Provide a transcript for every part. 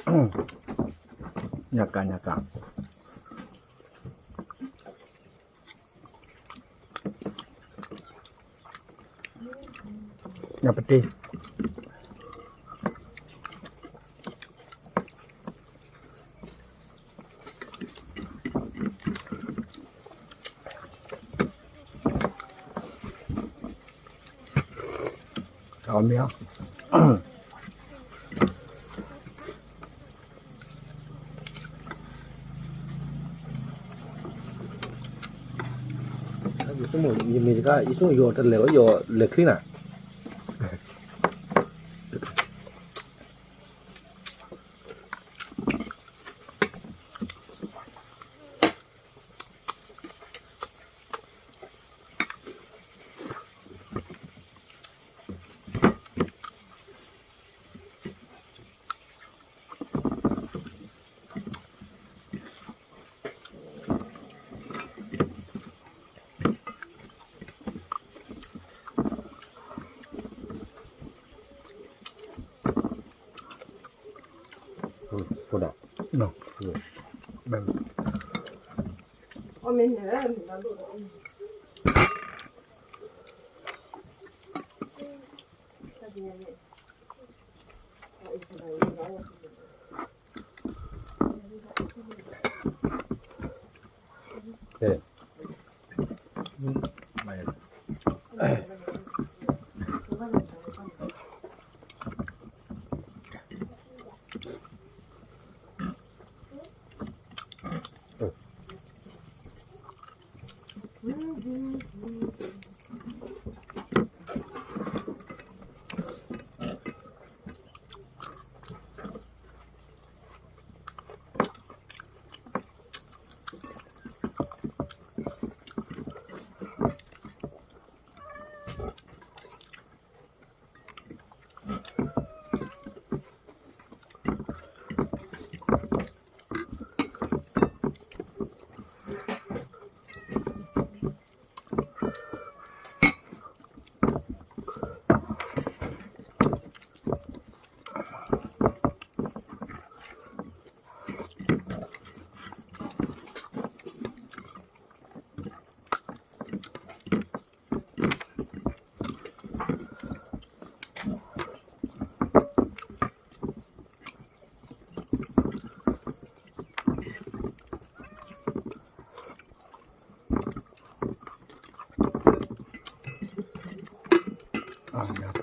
ညၣ်ကး ညၣ်ကး ညၣ်ပတ့ အီၣ်မ့ၤ ယဆိကမိၣ် ယမ့ၢ်တခါ ယဆိကမိၣ် ယီၤတလဲၤဝဲ ယီၤလဲၤချ့နၤ.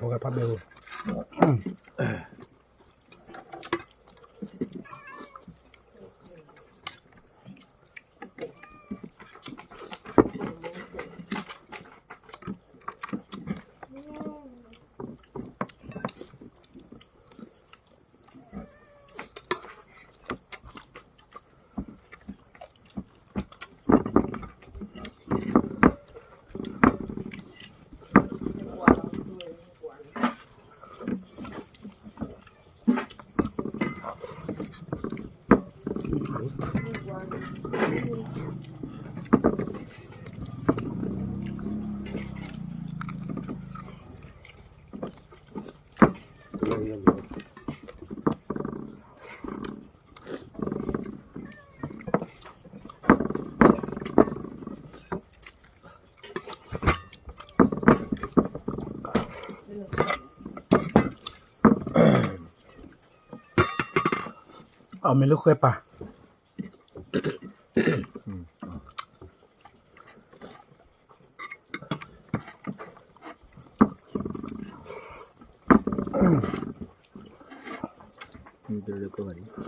ဖိကဖးဘဲအိၣ် အီၣ်မ့ၤလၢဃဲပၢ် မ့ၢ်တရၢကီၢ်ဂၤဒံး,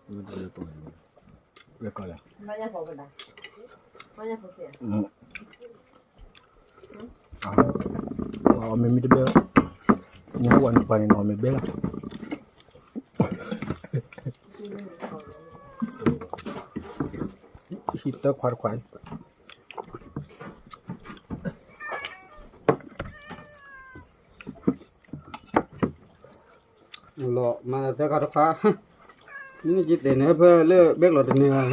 မ့ၢ်တရၢကီၢ်ဂၤဒံး, ရၢကီၢ်လီၤ, အီၣ်မ့ၤမ့ၢ်တဘဲ, နဝၤနပှၤန့ၣ် နအီၣ်မ့ၤဘဲလီၤ, ဟံၣ်တခွါတခွါ လီၤမၤသၢခါတခါ, မ့ၢ်က့ၤတဲာ်န့ၣ် ဖဲလၢဘဲကလီၤတန့ၢ်ဘၣ်.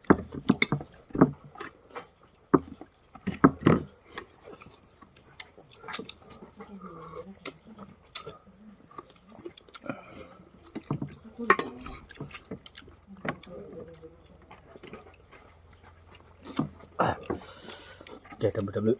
အ ကဲ တၢ်ဘျုးတၢ်ဘျုး